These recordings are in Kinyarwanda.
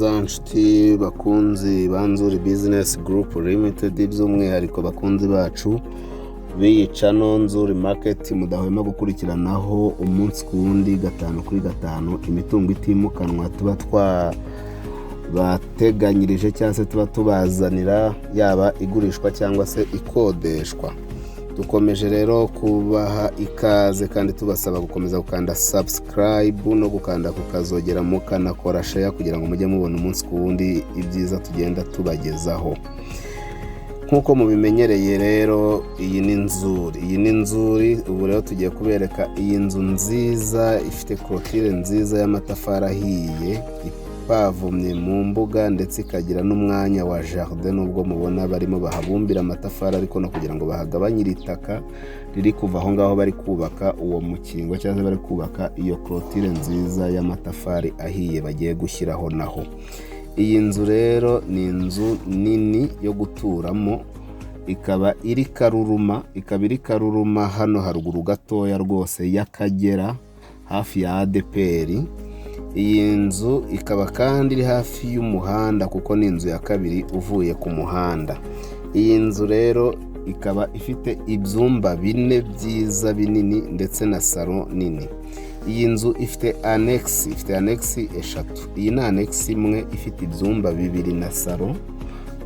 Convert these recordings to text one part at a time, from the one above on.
Neza nshuti bakunzi ba Nzuri Business Group Limited, by'umwihariko bakunzi bacu b'iyi channel Nzuri Market, mudahwema gukurikiranaho umunsi ku wundi, gatanu kuri gatanu, imitungo itimukanwa tuba twabateganyirije cyangwa se tuba tubazanira, yaba igurishwa cyangwa se ikodeshwa. Dukomeje rero kubaha ikaze kandi tubasaba gukomeza gukanda subscribe no gukanda ku kazogera, mukanakora share kugira ngo mujye mubona umunsi ku wundi ibyiza tugenda tubagezaho. Nk'uko mubimenyereye rero, iyi ni Nzuri, iyi ni Nzuri. Ubu rero tugiye kubereka iyi nzu nziza ifite clôture nziza y'amatafari ahiye, ipavomye mu mbuga, ndetse ikagira n'umwanya wa jardin. Nubwo mubona barimo bahabumbira amatafari, ariko no kugira ngo bahagabanyire itaka riri kuva aho ngaho bari kubaka uwo mukingo cyangwa se bari kubaka iyo clôture nziza y'amatafari ahiye bagiye gushyiraho naho. Iyi nzu rero ni inzu nini yo guturamo, ikaba iri Karuruma, ikaba iri Karuruma hano haruguru gatoya rwose y'Akagera, hafi ya ADEPR. Iyi nzu ikaba kandi iri hafi y'umuhanda, kuko ni inzu ya kabiri uvuye ku muhanda. Iyi nzu rero ikaba ifite ibyumba bine byiza binini ndetse na salon nini. Iyi nzu ifite annexe, ifite annexe eshatu. Iyi ni annexe imwe ifite ibyumba bibiri na salon,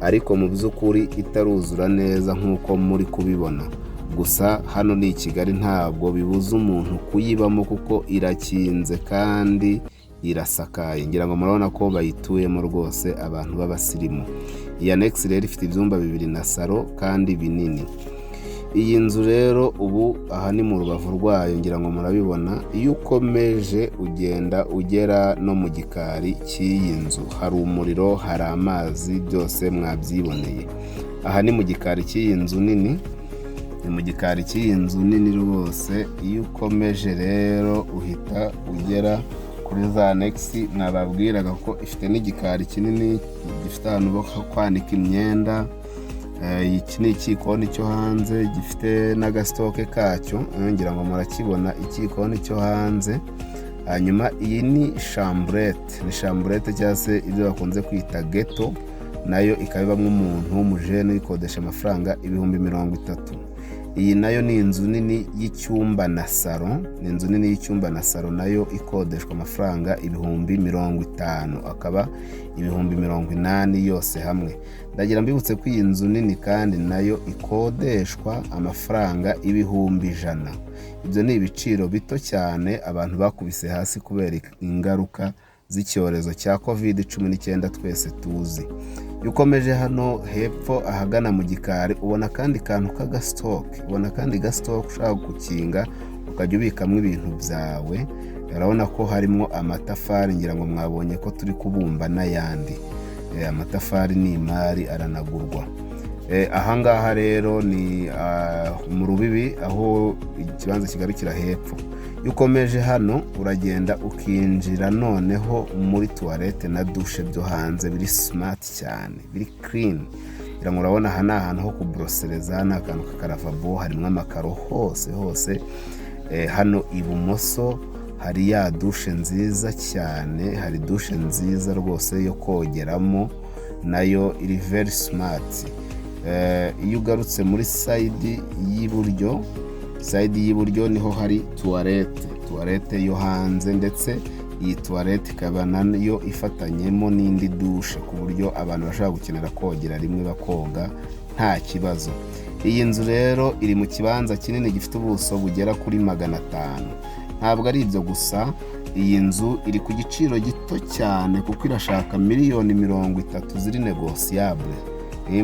ariko mu by'ukuri itaruzura neza nk'uko muri kubibona. Gusa hano ni i Kigali, ntabwo bibuza umuntu kuyibamo kuko irakinze kandi irasakaye. Ngira ngo murabona ko bayituyemo rwose, abantu b'abasirimu. Iyi annexe rero ifite ibyumba bibiri na salon kandi binini. Iyi nzu rero, ubu aha ni mu rubavu rwayo, ngira ngo murabibona. Iyo ukomeje ugenda ugera no mu gikari cy'iyi nzu, hari umuriro, hari amazi, byose mwabyiboneye. Aha ni mu gikari cy'iyi nzu nini, ni mu gikari cy'iyi nzu nini rwose. Iyo ukomeje rero uhita ugera kuri za annexe nababwiraga, ko ifite n'igikari kinini gifite ahantu ho kwanika imyenda. Iki ni ikikoni cyo hanze gifite n'aga stock kacyo, ngira ngo murakibona, ikikoni cyo hanze. Hanyuma iyi ni chambrette, ni chambrette cyangwa se ibyo bakunze kwita ghetto, nayo ikaba ibamo umuntu w'umujene, uyikodesha amafaranga 30,000. Iyi nayo ni inzu nini y'icyumba na salon, ni inzu nini y'icyumba na salon, nayo ikodeshwa amafaranga 50,000, akaba 80,000 yose hamwe. Ndagira mbibutse ko iyi nzu nini kandi nayo ikodeshwa amafaranga 100,000. Ibyo ni ibiciro bito cyane abantu bakubise hasi kubera ingaruka z'icyorezo cya COVID-19 twese tuzi. Iyo ukomeje hano hepfo ahagana mu gikari, ubona akandi kantu k'aga stock, ubona akandi ga stock ushaka gukinga ukajya ubikamo ibintu byawe. Urabona ko harimo amatafari, ngira ngo mwabonye ko turi kubumba n'ayandi. Amatafari ni imari, aranagurwa. Ahangaha rero ni mu rubibi aho ikibanza kigarukira hepfo. Iyo ukomeje hano uragenda ukinjira noneho muri toilette na douche byo hanze, biri smart cyane, biri clean. Ngira ngo urabona aha ni ahantu ho kuborosereza, ni akantu k'aka lavabo, harimo amakaro hose hose. Hano ibumoso hari ya douche nziza cyane, hari douche nziza rwose yo kogeramo, nayo iri very smart. Iyo ugarutse muri side y'iburyo, side y'iburyo niho hari toilette, toilette yo hanze, ndetse iyi toilette ikaba nayo ifatanyemo n'indi douche, ku buryo abantu bashobora gukenera kogera rimwe bakoga nta kibazo. Iyi nzu rero iri mu kibanza kinini gifite ubuso bugera kuri 500. Ntabwo ari ibyo gusa, iyi nzu iri ku giciro gito cyane, kuko irashaka miliyoni 30 ziri négociable.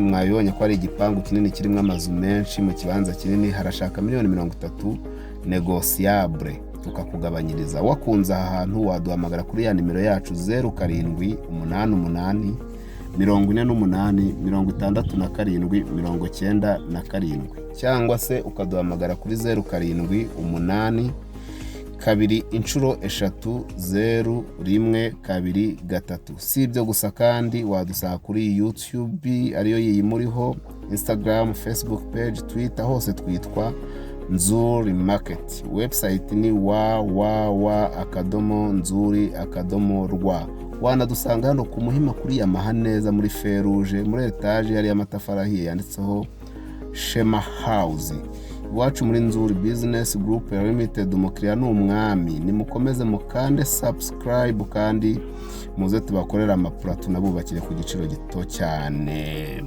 Mwabibonye ko ari igipangu kinini kirimo amazu menshi mu kibanza kinini. Harashaka miliyoni 30 négociable, tukakugabanyiriza. Wakunze aha hantu, waduhamagara kuri ya nimero yacu 0788 48 67 97, cyangwa se ukaduhamagara kuri 0782200123. Si ibyo gusa kandi, wadusanga kuri YouTube ariyo yiyi muriho, Instagram, Facebook page, Twitter, hose twitwa Nzuri Market. Website ni www.nzuri.rw. Wanadusanga hano ku Muhima kuri Yamaha neza, muri feruje, muri etaje yari y'amatafari ahiye yanditseho Shema House. Iwacu muri Nzuri Business Group Limited, umukiriya ni umwami. Nimukomeze mukande subscribe kandi muze tubakorere amapura, tunabubakire ku giciro gito cyane.